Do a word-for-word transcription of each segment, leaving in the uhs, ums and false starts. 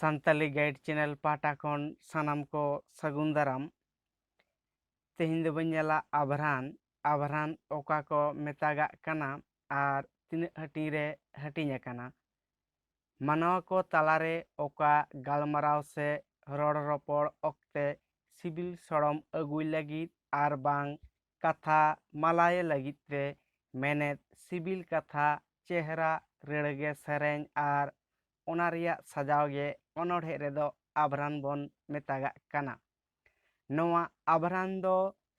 Santali guide channel ᱯᱟᱦᱴᱟ ᱠᱷᱚᱱ ᱥᱟᱱᱟᱢ ᱠᱚ ᱥᱟᱹᱜᱩᱱ ᱫᱟᱨᱟᱢ᱾ ᱛᱮᱦᱮᱧ ᱫᱚᱵᱚᱱ ᱧᱮᱞᱟ ᱟᱵᱷᱨᱟᱱ᱾ ᱟᱵᱷᱨᱟᱱ ᱚᱠᱟ ᱠᱚ ᱢᱮᱛᱟᱜᱟᱜ ᱠᱟᱱᱟ ᱟᱨ ᱛᱤᱱᱟᱹᱜ ᱦᱟᱹᱴᱤᱧ ᱨᱮ ᱦᱟᱹᱴᱤᱧ ᱟᱠᱟᱱᱟ᱾ ᱢᱟᱱᱣᱟ ᱠᱚ ᱛᱟᱞᱟᱨᱮ ᱚᱠᱟ ᱜᱟᱞᱢᱟᱨᱟᱣ ᱥᱮ ᱨᱚᱲ ᱨᱚᱯᱚᱲ ᱚᱠᱛᱮ ᱥᱤᱵᱤᱞ ᱥᱚᱲᱚᱢ ᱟᱹᱜᱩᱭ ᱞᱟᱹᱜᱤᱫ ᱟᱨ ᱵᱟᱝ ᱠᱟᱛᱷᱟ ᱢᱟᱞᱟᱭᱮ ᱞᱟᱹᱜᱤᱫ ᱛᱮ ᱢᱮᱱᱮᱫ ᱥᱤᱵᱤᱞ ᱠᱟᱛᱷᱟ, ᱪᱮᱦᱨᱟ, ᱨᱟᱹᱲᱜᱮ ᱥᱮᱨᱮᱧ ᱟᱨ ᱚᱱᱟ ᱨᱮᱭᱟᱜ ᱥᱟᱡᱟᱣ ᱜᱮ ᱚᱱᱚᱬᱦᱮ ᱨᱮᱫᱚ ᱟᱵᱷᱨᱟᱱ ᱵᱚᱱ ᱢᱮᱛᱟᱜᱟᱜ ᱠᱟᱱᱟ᱾ ᱱᱚᱣᱟ ᱟᱵᱷᱨᱟᱱ ᱫᱚ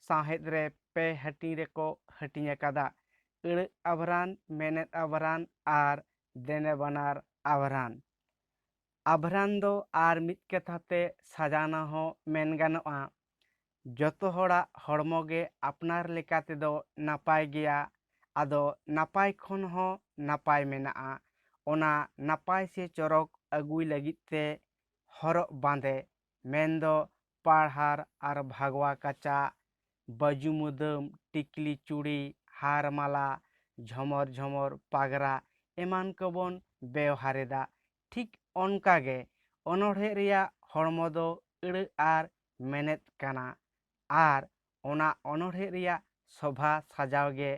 ᱥᱟᱶᱦᱮᱫ ᱨᱮ ᱯᱮ ᱦᱟᱹᱴᱤᱧ ᱨᱮᱠᱚ ᱦᱟᱹᱴᱤᱧ ᱟᱠᱟᱫᱟ: ᱟᱹᱲᱟᱹ ᱟᱵᱷᱨᱟᱱ, ᱢᱮᱱᱮᱫ ᱟᱵᱷᱨᱟᱱ ᱟᱨ ᱫᱮᱱᱮ ᱵᱟᱱᱟᱨ ᱟᱵᱷᱨᱟᱱ᱾ ᱟᱵᱷᱨᱟᱱ ᱫᱚ ᱟᱨ ᱢᱤᱫ ᱠᱟᱛᱷᱟ ᱛᱮ ᱥᱟᱡᱟᱣᱱᱟ ᱦᱚᱸ ᱢᱮᱱ ᱜᱟᱱᱚᱜᱼᱟ᱾ ᱡᱚᱛᱚ ᱦᱚᱲᱟᱜ ᱦᱚᱲᱢᱚ ᱜᱮ ᱟᱯᱱᱟᱨ ᱞᱮᱠᱟ ᱛᱮᱫᱚ ᱱᱟᱯᱟᱭ ᱜᱮᱭᱟ, ᱟᱫᱚ ᱱᱟᱯᱟᱭ ᱠᱷᱚᱱ ᱦᱚᱸ ᱱᱟᱯᱟᱭ ᱢᱮᱱᱟᱜᱼᱟ᱾ ᱚᱱᱟ ᱱᱟᱯᱟᱭ ᱥᱮ ᱪᱚᱨᱚᱠ ᱟᱹᱜᱩᱭ ᱞᱟᱹᱜᱤᱫ ᱛᱮ ᱦᱚᱨᱚᱜ ᱵᱟᱸᱫᱮ, ᱢᱮᱱᱫᱚ ᱯᱟᱲᱦᱟᱨ ᱟᱨ ᱵᱷᱟᱜᱽᱣᱟ ᱠᱟᱪᱟ, ᱵᱟᱹᱡᱩ ᱢᱩᱫᱟᱹᱢ, ᱴᱤᱠᱞᱤ ᱪᱩᱲᱤ, ᱦᱟᱨ ᱢᱟᱞᱟ, ᱡᱷᱚᱢᱚᱨ ᱡᱷᱚᱢᱚᱨ ᱯᱟᱜᱽᱨᱟ ᱮᱢᱟᱱ ᱠᱚᱵᱚᱱ ᱵᱮᱣᱦᱟᱨ ᱮᱫᱟ᱾ ᱴᱷᱤᱠ ᱚᱱᱠᱟᱜᱮ ᱚᱱᱚᱬᱦᱮ ᱨᱮᱭᱟᱜ ᱦᱚᱲᱢᱚ ᱫᱚ ᱟᱹᱲᱟᱹ ᱟᱨ ᱢᱮᱱᱮᱫ ᱠᱟᱱᱟ ᱟᱨ ᱚᱱᱟ ᱚᱱᱚᱬᱦᱮ ᱨᱮᱭᱟᱜ ᱥᱚᱵᱷᱟ ᱥᱟᱡᱟᱣ ᱜᱮ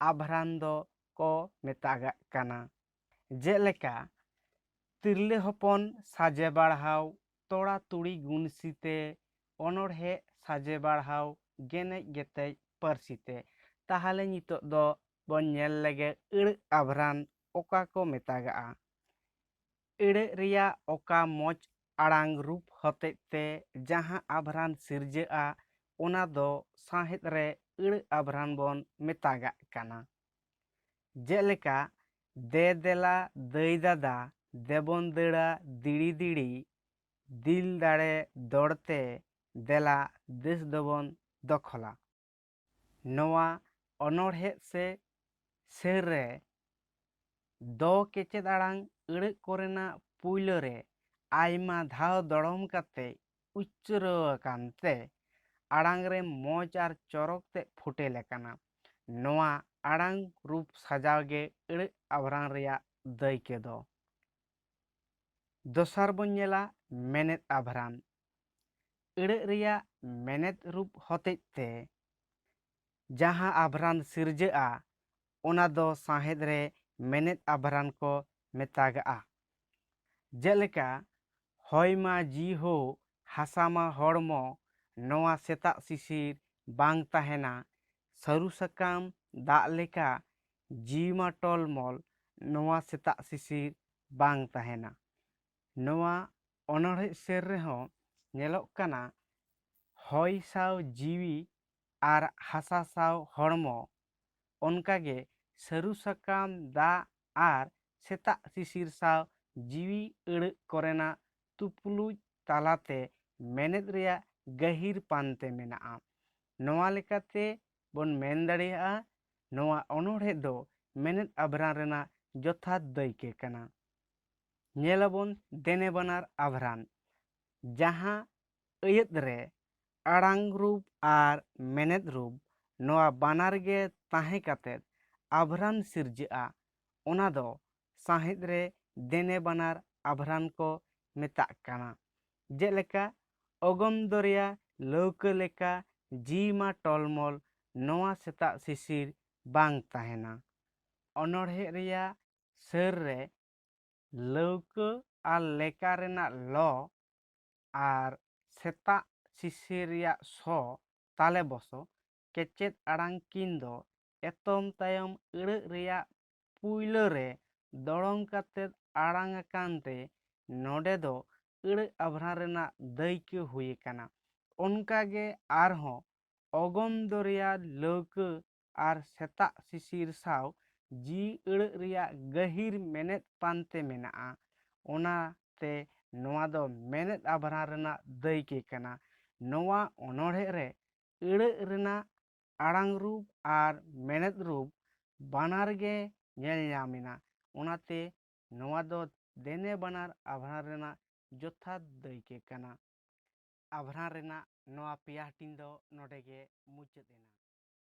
ᱟᱵᱷᱨᱟᱱ ᱫᱚ ᱠᱚ ᱢᱮᱛᱟᱜᱟᱜ ᱠᱟᱱᱟ᱾ ᱡᱮᱞᱮᱠᱟ, ᱛᱤᱨᱞᱟᱹ ᱦᱚᱯᱚᱱ ᱥᱟᱡᱮ ᱵᱟᱲᱦᱟᱣ, ᱛᱚᱲᱟ ᱛᱩᱲᱤ ᱜᱩᱱᱥᱤ ᱛᱮ, ᱚᱱᱚᱬᱦᱮ ᱥᱟᱡᱮ ᱵᱟᱲᱦᱟᱣ, ᱜᱮᱱᱮᱡ ᱜᱮᱛᱮᱡ ᱯᱟᱹᱨᱥᱤ ᱛᱮ᱾ ᱛᱟᱦᱞᱮ ᱱᱤᱛᱚᱜ ᱫᱚ ᱵᱚᱱ ᱧᱮᱞ ᱞᱮᱜᱮ ᱟᱹᱲᱟᱹ ᱟᱵᱷᱨᱟᱱ ᱚᱠᱟ ᱠᱚ ᱢᱮᱛᱟᱜᱟᱜᱼᱟ᱾ ᱟᱹᱲᱟᱹ ᱨᱮᱭᱟᱜ ᱚᱠᱟ ᱢᱚᱡᱽ ᱟᱲᱟᱝ ᱨᱩᱯ ᱦᱚᱛᱮᱡ ᱛᱮ ᱡᱟᱦᱟᱸ ᱟᱵᱷᱨᱟᱱ ᱥᱤᱨᱡᱟᱹᱜᱼᱟ, ᱚᱱᱟ ᱫᱚ ᱥᱟᱶᱦᱮᱫ ᱨᱮ ᱟᱹᱲᱟᱹ ᱟᱵᱷᱨᱟᱱ ᱵᱚᱱ ᱢᱮᱛᱟᱜᱟᱜ ᱠᱟᱱᱟ᱾ ᱡᱮᱞᱮᱠᱟ, ᱫᱮ ᱫᱮᱞᱟ ᱫᱟᱹᱭ ᱫᱟᱫᱟ, ᱫᱮᱵᱚᱱ ᱫᱟᱹᱲᱟ ᱫᱤᱲᱤ ᱫᱤᱲᱤ, ᱫᱤᱞ ᱫᱟᱲᱮ ᱫᱚᱲᱛᱮ, ᱫᱮᱞᱟ ᱫᱮᱥ ᱫᱚᱵᱚᱱ ᱫᱚᱠᱷᱚᱞᱟ᱾ ᱱᱚᱣᱟ ᱚᱱᱚᱬᱦᱮ ᱥᱮ ᱥᱮᱨ ᱨᱮ ᱫᱚ ᱠᱮᱪᱮᱫ ᱟᱲᱟᱝ ᱟᱹᱲᱟᱹ ᱠᱚᱨᱮᱱᱟᱜ ᱯᱩᱭᱞᱟᱹ ᱨᱮ ᱟᱭᱢᱟ ᱫᱷᱟᱣ ᱫᱚᱲᱚᱢ ᱠᱟᱛᱮ ᱩᱪᱪᱟᱹᱨᱟᱹᱣ ᱟᱠᱟᱱ ᱛᱮ ᱟᱲᱟᱝ ᱨᱮ ᱢᱚᱡᱽ ᱟᱨ ᱪᱚᱨᱚᱠ ᱛᱮ ᱯᱷᱩᱴᱮᱞ ᱟᱠᱟᱱᱟ᱾ ᱱᱚᱣᱟ ᱟᱲᱟᱝ ᱨᱩᱯ ᱥᱟᱡᱟᱣ ᱜᱮ ᱟᱹᱲᱟᱹ ᱟᱵᱷᱨᱟᱱ ᱨᱮᱭᱟᱜ ᱫᱟᱹᱭᱠᱟᱹ ᱫᱚ᱾ ᱫᱚᱥᱟᱨ ᱵᱚᱱ ᱧᱮᱞᱟ ᱢᱮᱱᱮᱛ ᱟᱵᱷᱨᱟᱱ᱾ ᱟᱹᱲᱟᱹᱜ ᱨᱮᱭᱟᱜ ᱢᱮᱱᱮᱛ ᱨᱩᱯ ᱦᱚᱛᱮᱡ ᱛᱮ ᱡᱟᱦᱟᱸ ᱟᱵᱷᱨᱟᱱ ᱥᱤᱨᱡᱟᱹᱜᱼᱟ, ᱚᱱᱟ ᱫᱚ ᱥᱟᱶᱦᱮᱫ ᱨᱮ ᱢᱮᱱᱮᱛ ᱟᱵᱷᱨᱟᱱ ᱠᱚ ᱢᱮᱛᱟᱜᱟᱜᱼᱟ᱾ ᱡᱮᱞᱮᱠᱟ, ᱦᱚᱭ ᱢᱟ ᱡᱤᱣᱤ ᱦᱳ, ᱦᱟᱥᱟ ᱢᱟ ᱦᱚᱲᱢᱚ, ᱱᱚᱣᱟ ᱥᱮᱛᱟᱜ ᱥᱤᱥᱤᱨ ᱵᱟᱝ ᱛᱟᱦᱮᱱᱟ᱾ ᱥᱟᱹᱨᱩ ᱥᱟᱠᱟᱢ ᱫᱟᱜ ᱞᱮᱠᱟ, ᱡᱤᱣᱤ ᱢᱟ ᱴᱚᱞᱢᱚᱞ, ᱱᱚᱣᱟ ᱥᱮᱛᱟᱜ ᱥᱤᱥᱤᱨ ᱵᱟᱝ ᱛᱟᱦᱮᱱᱟ᱾ ᱱᱚᱣᱟ ᱚᱱᱚᱬᱦᱮ ᱥᱮᱨ ᱨᱮᱦᱚᱸ ᱧᱮᱞᱚᱜ ᱠᱟᱱᱟ, ᱦᱚᱭ ᱥᱟᱶ ᱡᱤᱣᱤ ᱟᱨ ᱦᱟᱥᱟ ᱥᱟᱶ ᱦᱚᱲᱢᱚ, ᱚᱱᱠᱟᱜᱮ ᱥᱟᱹᱨᱩ ᱥᱟᱠᱟᱢ, ᱫᱟᱜ ᱟᱨ ᱥᱮᱛᱟᱜ ᱥᱤᱥᱤᱨ ᱥᱟᱶ ᱡᱤᱣᱤ ᱟᱹᱲᱟᱹᱜ ᱠᱚᱨᱮᱱᱟᱜ ᱛᱩᱯᱞᱩᱡ ᱛᱟᱞᱟᱛᱮ ᱢᱮᱱᱮᱛ ᱨᱮᱭᱟᱜ ᱜᱟᱹᱦᱤᱨ ᱯᱟᱱᱛᱮ ᱢᱮᱱᱟᱜᱼᱟ᱾ ᱱᱚᱣᱟ ᱞᱮᱠᱟᱛᱮ ᱵᱚᱱ ᱢᱮᱱ ᱫᱟᱲᱮᱭᱟᱜᱼᱟ, ᱱᱚᱣᱟ ᱚᱱᱚᱬᱦᱮ ᱫᱚ ᱢᱮᱱᱮᱛ ᱟᱵᱷᱨᱟᱱ ᱨᱮᱱᱟᱜ ᱡᱚᱛᱷᱟᱛ ᱫᱟᱹᱭᱠᱟᱹ ᱠᱟᱱᱟ᱾ ᱧᱮᱞᱟᱵᱚᱱ ᱫᱮᱱᱮ ᱵᱟᱱᱟᱨ ᱟᱵᱷᱨᱟᱱ, ᱡᱟᱦᱟᱸ ᱟᱹᱭᱟᱹᱛ ᱨᱮ ᱟᱲᱟᱝ ᱨᱩᱯ ᱟᱨ ᱢᱮᱱᱮᱛ ᱨᱩᱯ ᱱᱚᱣᱟ ᱵᱟᱱᱟᱨ ᱜᱮ ᱛᱟᱦᱮᱸ ᱠᱟᱛᱮ ᱟᱵᱷᱨᱟᱱ ᱥᱤᱨᱡᱟᱹᱜᱼᱟ, ᱚᱱᱟ ᱫᱚ ᱥᱟᱶᱦᱮᱫ ᱨᱮ ᱫᱮᱱᱮ ᱵᱟᱱᱟᱨ ᱟᱵᱷᱨᱟᱱ ᱠᱚ ᱢᱮᱛᱟᱜ ᱠᱟᱱᱟ᱾ ᱡᱮᱞᱮᱠᱟ, ᱚᱜᱚᱢ ᱫᱚᱨᱭᱟ ᱞᱟᱹᱣᱠᱟᱹ ᱞᱮᱠᱟ ᱡᱤᱣᱤ ᱢᱟ ᱴᱚᱞᱢᱚᱞ, ᱱᱚᱣᱟ ᱥᱮᱛᱟᱜ ᱥᱤᱥᱤᱨ ᱵᱟᱝ ᱛᱟᱦᱮᱱᱟ᱾ ᱚᱱᱚᱬᱦᱮ ᱨᱮᱭᱟᱜ ᱥᱟᱹᱨ ᱨᱮ ᱞᱟᱹᱣᱠᱟᱹ ᱟᱨ ᱞᱮᱠᱟ ᱨᱮᱱᱟᱜ ᱞᱚ ᱟᱨ ᱥᱮᱛᱟᱜ ᱥᱤᱥᱤᱨ ᱨᱮᱭᱟᱜ ᱥᱚ ᱛᱟᱞᱮ ᱵᱚᱥᱚ ᱠᱮᱪᱮᱫ ᱟᱲᱟᱝ ᱠᱤᱱ ᱫᱚ ᱮᱛᱚᱢ ᱛᱟᱭᱚᱢ ᱟᱹᱲᱟᱹᱜ ᱨᱮᱭᱟᱜ ᱯᱩᱭᱞᱟᱹ ᱨᱮ ᱫᱚᱲᱚᱢ ᱠᱟᱛᱮ ᱟᱲᱟᱝ ᱟᱠᱟᱱ ᱛᱮ ᱱᱚᱰᱮ ᱫᱚ ᱟᱹᱲᱟᱹᱜ ᱟᱵᱷᱨᱟᱱ ᱨᱮᱱᱟᱜ ᱫᱟᱹᱭᱠᱟᱹ ᱦᱩᱭ ᱟᱠᱟᱱᱟ᱾ ᱚᱱᱠᱟᱜᱮ ᱟᱨᱦᱚᱸ ᱚᱜᱚᱢ ᱫᱚᱨᱭᱟ ᱞᱟᱹᱣᱠᱟᱹ ᱟᱨ ᱥᱮᱛᱟᱜ ᱥᱤᱥᱤᱨ ᱥᱟᱶ ᱡᱤᱣᱤ ᱟᱹᱲᱟᱹᱜ ᱨᱮᱭᱟᱜ ᱜᱟᱹᱦᱤᱨ ᱢᱮᱱᱮᱛ ᱯᱟᱱᱛᱮ ᱢᱮᱱᱟᱜᱼᱟ᱾ ᱚᱱᱟᱛᱮ ᱱᱚᱣᱟ ᱫᱚ ᱢᱮᱱᱮᱛ ᱟᱵᱷᱨᱟᱱ ᱨᱮᱱᱟᱜ ᱫᱟᱹᱭᱠᱟᱹ ᱠᱟᱱᱟ᱾ ᱱᱚᱣᱟ ᱚᱱᱚᱬᱦᱮ ᱨᱮ ᱟᱹᱲᱟᱹᱜ ᱨᱮᱱᱟᱜ ᱟᱲᱟᱝ ᱨᱩᱯ ᱟᱨ ᱢᱮᱱᱮᱛ ᱨᱩᱯ ᱵᱟᱱᱟᱨ ᱜᱮ ᱧᱮᱞ ᱧᱟᱢ ᱮᱱᱟ᱾ ᱚᱱᱟᱛᱮ ᱱᱚᱣᱟ ᱫᱚ ᱫᱮᱱᱮ ᱵᱟᱱᱟᱨ ᱟᱵᱷᱨᱟᱱ ᱨᱮᱱᱟᱜ ᱡᱚᱛᱷᱟᱛ ᱫᱟᱹᱭᱠᱟᱹ ᱠᱟᱱᱟ᱾ ᱟᱵᱷᱨᱟᱱ ᱨᱮᱱᱟᱜ ᱱᱚᱣᱟ ᱯᱮᱭᱟ ᱦᱟᱹᱴᱤᱧ ᱫᱚ ᱱᱚᱰᱮ ᱜᱮ ᱢᱩᱪᱟᱹᱫ ᱮᱱᱟ᱾